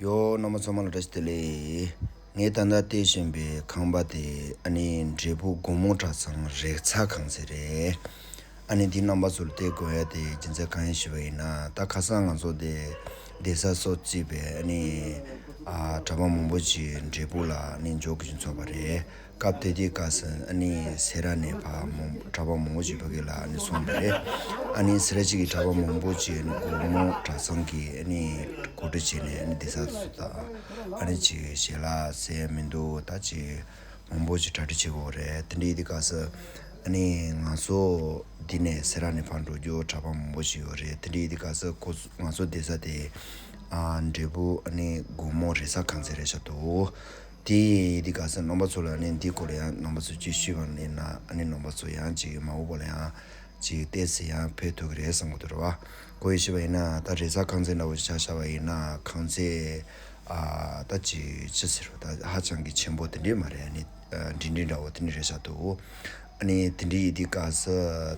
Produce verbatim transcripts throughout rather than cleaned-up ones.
ཡོ། རྣམ་པ་ཚང་མ་ལ་བཀྲ་ཤིས་བདེ་ལེགས། ངས་ད་ལྟ་བལྟས་བཞིན་པའི་ཁང་པ་དེ་ཨ་ནི་འབྲས་སྤུངས་དགོང་མོ་གྲྭ་ཚང་རེག་ཚ་ཁང་ཚན་རེད། ཨ་ནི་འདི་རྣམ་པ་ཚོར་བལྟས་དགོས་ཡ་དེ་རྒྱུ་མཚན་གང་ཡིན་ཞུས་པ་ཡིན་ན། ད་ཁ་སང་ང་ཚོ་དེ་བསྡད་ས་སོགས་བརྩིས་པའི་ཨ་ནི་ཨ་གྲྭ་པ་མང་པོ་ཅིག་འབྲས་སྤུངས་ལ་ཨ་ནི་འབྱོར་དགོས་ཀྱི་ཚོར་བ་རེད། སྐབས་དེ་དུས་སྐབས་སུ་ཨ་ནི་སེ་ར་ནས་ཕར་མང་གྲྭ་པ་མང་པོ་ཞིག་ཕ་གི་ལ་ཨ་ནི་སོང་བ་རེད། ཨ་ནི་སེ་ར་བྱེས་ཀྱི་གྲྭ་པ་མང་པོ་ཅིག་ཨ་ནི་དགོང་མོ་གྲྭ་ཚང་གི་ཨ་ནི་གོ་སྒྲིག་བྱས་ནས་ཨ་ནི་བསྡད་ས་དེ་ཚོ་ད་ཨ་ནི་ཅིག་ཞལ་ལག་ཟས་ཡ་མི་འདུག་ད་ཅིག་མང་པོ་ཅིག་གྲ་སྒྲིག་བྱེད་དགོས་རེད། དེ་འདྲའི་དུས་སྐབས་སུ་ཨ་ནི་ང་ཚོ་འདི་ནས་སེ་ར་ནས་ཕར་འགྲོ་རྒྱུ་གྲྭ་པ་མང་པོ་ཞིག་ཡོད་རེད། དེ་འདྲའི་དུས་སྐབས་སུ་ཁོ་ང་ཚོ་བསྡད་ས་དེ་ཨ་འབྲས་སྤུངས་ཨ་ནི་དགོང་མོ་རེག་ཚ་ཁང་ཚན་རེད་ཤག་འདུག་དེ་ཡིན་དུས་ག་ས་རྣམ་པ་ཚོ་ལ་ནི་འདིའི་སྐོར་ལ་ཡང་རྣམ་པ་ཚོ་ཅིག་ཞུས་པ་ཡིན་ན་ཨ་ནི་རྣམ་པ་ཚོ་ཡང་ཅིག་མ་འོངས་པ་ལ་ཡང་ཅིག་ཏོག་ཙམ་ཡང་ཕན་ཐོགས་ཀྱི་རེད་བསམ་གྱི་འདུག་རེད་བ། ཁོ་ཡིས་ཞུས་པ་ཡིན་ན་ད་རེག་ཚ་ཁང་ཚན་འདྲ་བོ་ཅིག་ཆ་བཞག་པ་ཡིན་ན་ཁང་ཚན་ཨ་ད་ཅིག་ཅི་ཟེར་བ་ད་ཧ་ཅང་གི་ཆེན་པོ་དེ་འདྲས་མ་རེད། ཨ་ནི་ཨ་འབྲིང་འབྲིང་འདྲ་བོ་དེ་འདྲས་རེད་ཤག་འདུག་ཨ་ནི་དེ་འདྲས་ཡིན་དུས་ག་ས་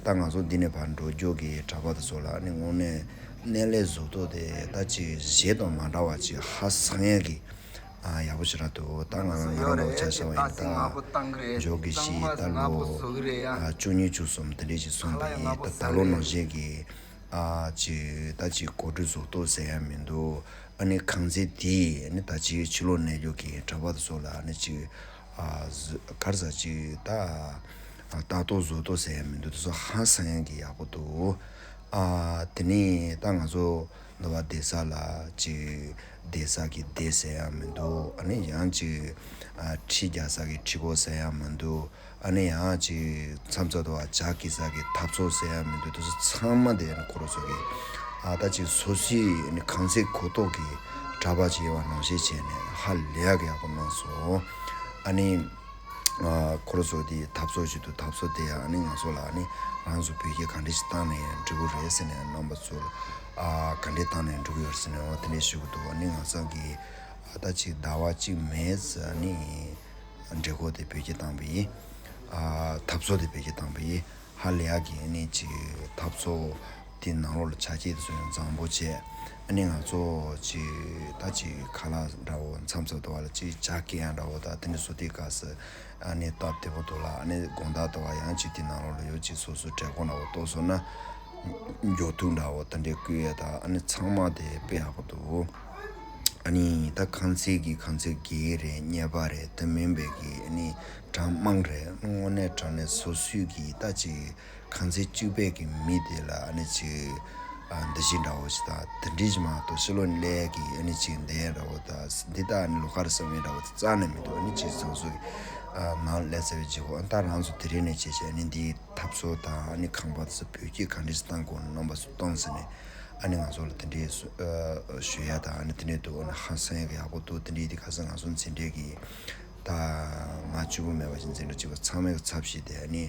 ད་ང་ཚོ་འདི་ནས་ཕར་འགྲོ་རྒྱུ་གི་གྲྭ་པ་དེ་ཚོ་ལ་ཨ་ནི་དངོས་གནས་གནས་ལས་བཟོ་ཐོག་དེ་ད་ཅིག་གཞན་དང་མ་འདྲ་བ་ཅིག་ཧ་སང་ཡ་གི་ཨ་ཡག་པོ་ཞེ་དྲག་འདུག་ད་ང་རང་ཡོད་རེད། ཆ་བཞག་པ་ཡིན་ད་འཇོག་གི་ཤི་ད་ལོ་ཨ་བཅུ་གཉིས་བཅུ་གསུམ་དེ་འདྲས་ཅིག་སོང་པ་ཡིན། ད་ད་ལོ་ནང་བཞིན་གྱི་ཨ་ཅིག་ད་ཅིག་གོ་སྒྲིག་བཟོ་ཐོག་ཟེར་ཡ་མི་འདུག་ཨ་ནི་ཁང་ཚན་དེ་ཨ་ནི་ད་ཅིག་ཕྱི་ལོགས་ནས་ཡོད་ཀྱི་གྲྭ་པ་དེ་ཚོ་ལ་ཨ་ནི་ཅིག་ཨ་ག་རེ་ཟེར་ཅིག་ད་ལྟ་རྟོག་བཟོ་ཐོག་ཟེར་ཡ་མི་འདུག་དེ་ཚོ་ཧ་སང་ཡ་གི་ཡག་པོ་འདུག་ཨ་དེ་ནས་ད་ང་ཚོ་འདི་བ་བསྡད་ས་ལ་ཅིག་བསྡད་ས་གི་སྡེ་ཟེར་ཡ་མི་འདུག་ཨ་ནི་ཡང་ཅིག་ཨ་ཁྲི་རྒྱག་ས་གི་ཁྲི་སྒོ་ཟེར་ཡ་མི་འདུག་ཨ་ནི་ཡང་ཅིག་མཚམས་མཚམས་དུ་བ་ཇ་བསྐྱལ་ས་གི་ཐབ་ཚང་ཟེར་ཡ་མི་འདུག་དེ་ཚོ་ཚང་མ་དེ་ཨ་ནི་ཁོ་རང་ཚོ་གི་ཨ་ད་ཅིག་སོ་སོའི་ཨ་ནི་ཁང་ཚན་གོ་རྟོགས་ཀྱི་གྲྭ་པ་ཅིག་ཡོད་པ་ནང་བཞིན་བྱས་ནས་ཧ་ལས་ཡག་གི་ཡག་པོ་གནང་སོང་། ཨ་ནི། ཨ་ཁོ་རང་ཚོ་དེ་ཐབ་ཚང་ཞིག་འདུག་ཐབ་ཚང་དེ་ཡང་ཨ་ནི་ང་ཚོ་ལ་ཨ་ནི་རང་ཚོ་བོད་སྐད་ག་འདྲས་ཞིག་བཏང་ན་ཡང་འགྲིག་གི་རེད་ཟེར་ནས་རྣམ་པ་ཚོ་ལ་ཨ་ག་འདྲས་བཏང་ན་ཡང་འགྲིག་གི་ཡོད་ཟེར་ནས་འོ་དེ་འདྲས་ཞུ་གི་འདུག་ཨ་ནི་ང་ཚང་གི་ཨ་ད་ཅིག་ཟླ་བ་གཅིག་མེད་ཟེར་ཨ་ནི་འབྲས་སྐོར་དེ་བོད་སྐད་བཏང་པ་ཡིན། ཨ་ཐབ་ཚང་དེ་བོད་སྐད་བཏང་པ་ཡིན། ཧ་ལས་ཡག་གི་ཨ་ནི་ཅིག་ཐབ་ཚང་དེ་ནང་ལོགས་ལ་ཆ་རྐྱེན་དེ་ཚོ་ཡང་བཟང་པོ་བྱས། ཨ་ནི་ང་ཚོ་ཅིག་ད་ཅིག་ཁ་ལག་འདྲ་བོ་མཚམས་མཚམས་དུ་བ་ལ་ཅིག་ཇ་བསྐྱལ་ཡ་འདྲ་བོ་དང་དེ་འདྲ་བཟོ་དུས་སྐབས་སུ་ཨ་ནི་སྟབས་བདེ་པོ་འདུག་ལ། ཨ་ནི་དགོང་དག་དུ་བ་ཡང་ཅིག་དེ་ནང་ལོགས་ལ་ཡོད་ཅིག་སོ་སོའི་བྲེལ་ཁོག་འདྲ་བོ་ཏོག་སོང་ན་མགྱོགས་ཐུག་འདྲ་བོ་དེ་འདྲས་བསྐུལ་ཡ་དང་ཨ་ནི་ཚང་མ་དེ་དཔེ་ཡག་པོ་འདུག་ཨ་ནི་ད་ཁང་ཚན་གྱི་ཁང་ཚན་བརྒྱད་རེད། གཉེར་པ་རེད། དེ་མིན་པའི་གི་ཨ་ནི་གྲངས་མང་རེད། དངོས་གནས་དྲང་གནས་སོ་སོའི་གི་ད་ཅིག་ཁང་ཚན་གཅིག་པའི་གི་མི་དེ་ལ་ཨ་ནི་ཅིག་ཨ་འདི་བཞིན་འདྲ་བོ་ཞིག་དང་དེ་འདྲ་ཞིག་མ་གཏོགས་ཕྱི་ལོགས་ནས་གི་ཨ་ནི་ཅིག་འདི་འདྲ་བོ་དང་འདི་ད་ཨ་ནི་ལོགས་ཀ་རེད་བསམ་ཡས་འདྲ་བོ་དེ་རྩ་ནས་མི་འདུག་ཨ་ནི་ཅིག་སོ་སོ་གི་ཨ་ནང་སླེབས་ཚར་བའི་རྗེས་ཁོ་ཨ་ད་རང་ཚོ་དེ་རིང་ནས་བྱས་བྱས་ཨ་ནི་འདིའི་ཐབ་ཚང་དང་ཨ་ནི་ཁང་པ་དེ་ཚོ་བོད་སྐད་ག་འདྲ་ཞིག་བཏང་དགོས་ན་རྣམ་པ་ཚོ་གཏོང་ཟེར་ནས་ཨ་ནི་ང་ཚོ་ལ་དེ་འདྲའི་ཨ་ཞུ་ཡ་དང་ཨ་ནི་དེ་འདྲའི་འདུག་ཨ་ནི་ཧ་སང་ཡ་གི་ཡག་པོ་འདུག་དེ་འདྲའི་དེ་ཁ་སང་ང་ཚོ་འཛིན་གྲྭའི་གི་ད་ང་གཅིག་པུ་མེད་པ་ཞིག་འཛིན་གྲྭ་གཅིག་པ་ཚང་མའི་ཚབ་ཞུས་ཏེ་ཨ་ནི་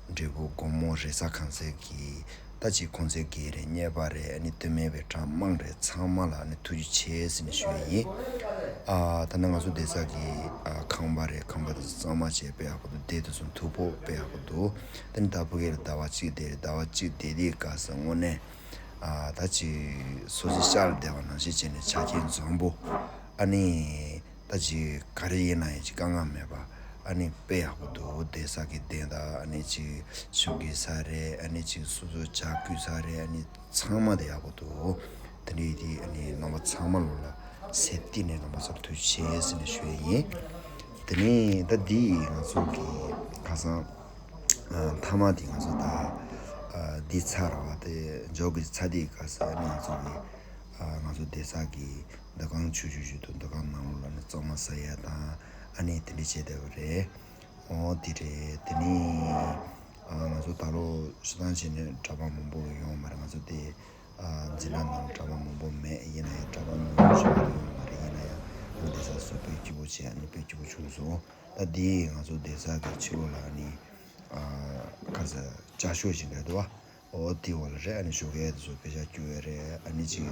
འབྲས་སྤུངས་དགོང་མོ་རེག་ཚ་ཁང་ཚན་གྱི་ད་ཅིག་ཁང་ཚན་བརྒྱད་རེད། གཉེར་པ་རེད། ཨ་ནི་སྟོད་སྨད་པའི་གྲངས་མང་རེད། ཚང་མ་ལ་ཨ་ནི་ཐུགས་རྗེ་ཆེ་ཟེར་ནས་ཞུ་ཡ་ཡིན། ཨ་ད་ནི་ང་ཚོ་བསྡད་ས་གི་ཨ་ཁང་པ་རེད། ཁང་པ་དེ་ཚོ་གཙང་མ་བྱས་དཔེ་ཡག་པོ་འདུག་བསྡད་དུས་ཚོད་ཐུག་ཕོག་དཔེ་ཡག་པོ་འདུག་དེ་ནི་ད་ཕ་གི་ལ་ཟླ་བ་གཅིག་བསྡད་རེད། ཟླ་བ་གཅིག་བསྡད་དུས་སྐབས་སུ་དངོས་གནས་ཨ་ད་ཅིག་སོ་སོའི་ཤག་ལ་བསྡད་པ་ནང་བཞིན་བྱས་ནས་ཆ་རྐྱེན་བཟང་པོ་ཨ་ནི། ད་ཅིག་ག་རེ་ཡིན་ན་ཡང་ཅིག་དཀའ་ངལ་མེད་པ་ཨ་ནི་དཔེ་ཡག་པོ་འདུག་བསྡད་ས་གི་གདན་དང་ཨ་ནི་ཅིག་ཞོགས་ཀས་ཟ་རེད། ཨ་ནི་ཅིག་སོ་སོ་ཇ་སྐོལ་ས་རེད། ཨ་ནི་ཚང་མ་དེ་ཡག་པོ་འདུག་དེ་འདྲ་ཡིན་དུས་ཨ་ནི་རྣམ་པ་ཚང་མ་ལོ་ལ་སེམས་གཏིང་ནས་རྣམ་པ་ཚོར་ཐུགས་རྗེ་ཆེ་ཟེར་ནས་ཞུ་ཡས་ཡིན། དེ་ནས་ད་འདི་ང་ཚོ་གི་ཁ་སང་ཨ་མཐའ་མ་དེ་ང་ཚོ་ད་ཨ་འདི་ཚར་བ་དེ་འཇོག་གི་ཚར་དུས་སྐབས་སུ་ཨ་ནི་ང་ཚོ་གི་ཨ་ང་ཚོ་བསྡད་ས་གི་འདུ་ཁང་ཆུང་ཆུང་ཞིག་འདུག་འདུ་ཁང་ནང་ལོགས་ལ་ནི་གཙང་མ་ཟ་ཡ་དང་ཨ་ནི་དེ་འདྲ་བྱས་བསྡད་པ་རེད། འོ་དེ་རེད། དེ་ནི་ཨ་ང་ཚོ་ད་ལོ་སྤྱིར་བཏང་བྱས་ནས་གྲྭ་པ་མང་པོ་ཡོང་མ་རེད། ང་ཚོ་དེ་ཨ་འཛིན་གྲྭ་ནང་གྲྭ་པ་མང་པོ་མེད། ཡིན་ན་ཡང་གྲྭ་པ་མང་པོ་ཞིག་ཡོང་མ་རེད། ཡིན་ན་ཡང་ང་བསྡད་ས་སུ་དཔེ་སྐྱིད་པོ་བྱས། ཨ་ནི་དཔེ་སྐྱིད་པོ་བྱུང་སོང་། ད་དེ་ང་ཚོ་བསྡད་ས་གི་ཕྱི་ལོགས་ལ་ཨ་ནི་ཨ་ག་ས་ཅ་ཤོད་ཅིག་འདྲ་འདུག་བ། འོ་དེ་འོག་ལ་རེད། ཨ་ནི་ཞོགས་ཀས་དེ་ཚོ་དཔེ་ཆ་སྐྱུག་ཡ་རེད། ཨ་ནི་ཅིག་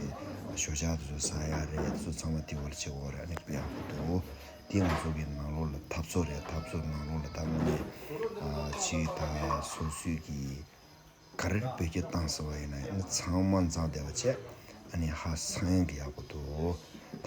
ཞོགས་ཇ་དེ་ཚོ་ཟ་ཡ་རེད། དེ་ཚོ་ཚང་མ་དེ་འོག་ལ་བྱེད་དགོས་རེད། ཨ་ནི་དཔེ་ཡག་པོ་འདུག་དེ་ང་ཚོ་གི་ནང་ལོགས་ལ་ཐབ་ཚང་རེད། ཐབ་ཚང་ནང་ལོགས་ལ་ད་དངོས་གནས་ཨ་ཅིག་ད་སོ་སོའི་གི་ག་རེ་བེད་སྤྱོད་བཏང་ཟེར་བ་ཡིན་ན་ཨ་ནི་ཚང་མ་འཛོམས་བསྡད་པ་བྱས། ཨ་ནི་ཧ་སང་ཡ་གི་ཡག་པོ་འདུག་ད་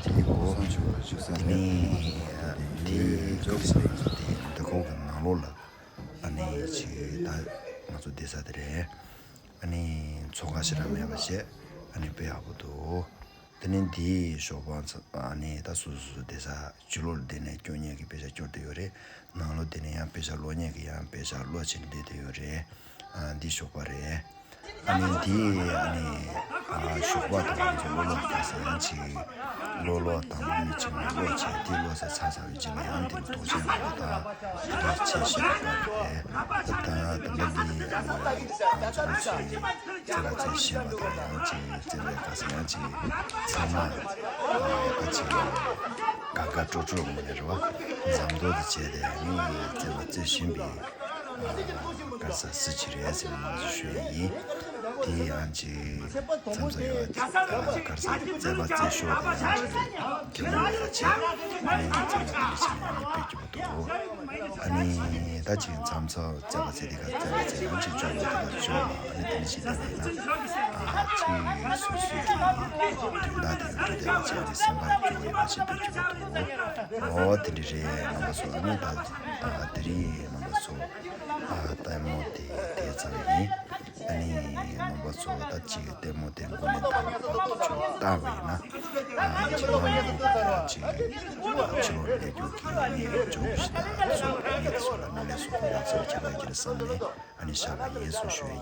ཚོ་བསྡད་ས་དེ་རེད། ཨ་ནི་ཚོགས་ཁང་ཞེ་དྲག་མེད་པ་བྱས། ཨ་ནི་དཔེ་ཡག་པོ་འདུག་དེ་ནས་འདིའི་ཞོགས་པ་ཚ་ཨ་ནི་ད་སོ་སོ་སོ་བསྡད་ས་ཕྱི་ལོགས་ལ་བསྡད་ནས་སྐྱོར་མཁན་གྱི་དཔེ་ཆ་སྐྱོར་བསྡད་ཡོད་རེད། ནང་ལོགས་བསྡད་ནས་ཡང་དཔེ་ཆ་ཀློག་མཁན་གྱི་ཡང་དཔེ་ཆ་ཀློག་བྱས་ནས་བསྡད་བསྡད་ཡོད་རེད། ཨ་འདི་ཞོགས་པ་རེད། ཨ་ནི་འདི་ཨ་ནི་ཨ་ཞོགས་པ་དང་ང་ཚོ་ཀློག་ཀློག་དང་ས་ཡང་ཅིག་ཀློག་ཀློག་དང་པོ་མི་གཅིག་ནས་ཀློག་བྱས་དེ་ཀློག་ས་ཚར་ཚར་བའི་རྗེས་ལ་ཡང་འདི་ལ་དོགས་ཅན་མེད་པ་དང་དེ་འདྲ་བྱས་ཤེས་པ་ལྟར་རེད། ད་ད་ལྟ་འདི་ཨ་ང་ཚོ་ཚོས་རྩེད་པ་རྩེ་ཤེས་པ་དང་ཡང་ཅིག་རྩེད་པའི་དགའ་ས་ཡང་ཅིག་ཚང་མ་ཨ་ཅིག་དགའ་དགའ་སྤྲོ་སྤྲོ་ངོས་ནས་རེད་བ་འཛམ་ཐོག་ཏུ་བྱས་ཏེ་ཨ་ནི་རྩེད་པ་རྩེ་བཞིན་པའི་གར་ས་སྲིད་ཅིག་རེད་ཟེར་ནས་ང་ཚོས་ཞུ་ཡ་ཡིན། དེ་ཡང་ཅིག་མཚམས་མཚམས་ཡོད་གར་ས་རྩེད་པ་རྩེད་ཤོག་དེ་ཡང་ཅིག་གད་མོ་ལ་ཡ་ཆེ་ཨ་ནི་མཚམས་མཚམས་དེ་འདྲ་བྱས་ནས་ཨ་ནི་དཔེ་སྐྱིད་པོ་འདུག་ཨ་ནི་ད་ཅིག་མཚམས་མཚམས་རྩེད་པ་རྩེད་དེ་ག་རྩེད་པ་རྩེད་ཡང་ཅིག་སྐྱོ་བ་དེ་ག་སྐྱོ་བ་ཨ་ནི་དེ་འདྲ་ཞིག་བསྡད་པ་ཡིན་ན་ཨ་ཅིག་སོ་སོའི་གི་དོན་དག་དེ་ག་འགྲོ་བསྡད་པ་ཅིག་ཨ་ནི་སེམས་པ་སྐྱོ་བ་ཡོད་པ་ཅིག་དཔེ་སྐྱིད་པོ་འདུག་འོ་དེ་འདྲ་རེད་རྣམ་པ་ཚོ། ཨ་ནི་ད་ད་དེ་རིང་རྣམ་པ་ཚོ་ཨ་ལྟད་མོ་དེ་དེ་ཙམ་ཡིན། ཨ་ནི་རྣམ་པ་ཚོ་ད་ཅིག་ལྟད་མོ་དེ་འགོ་ནས་མཐའ་བར་ཅིག་བལྟས་པ་ཡིན་ན་ཨ་ཅིག་མ་ཡིན་པ་ཅིག་ཕྱི་ལོགས་ལས་རྒྱུ་གི་ཨ་ནི་ཇོ་བོ་ཞིག་དང་ཚོ་ཨ་ནི་དེ་ཚོ་ལ་མི་ལས་སོ་སོ་ཡ་ཚོ་ཁྱད་པར་གྱི་རེད་བསམ་ནས་ཨ་ནི་བཞག་པ་ཡིན་གསུངས་ཞུ་ཡ་ཡིན།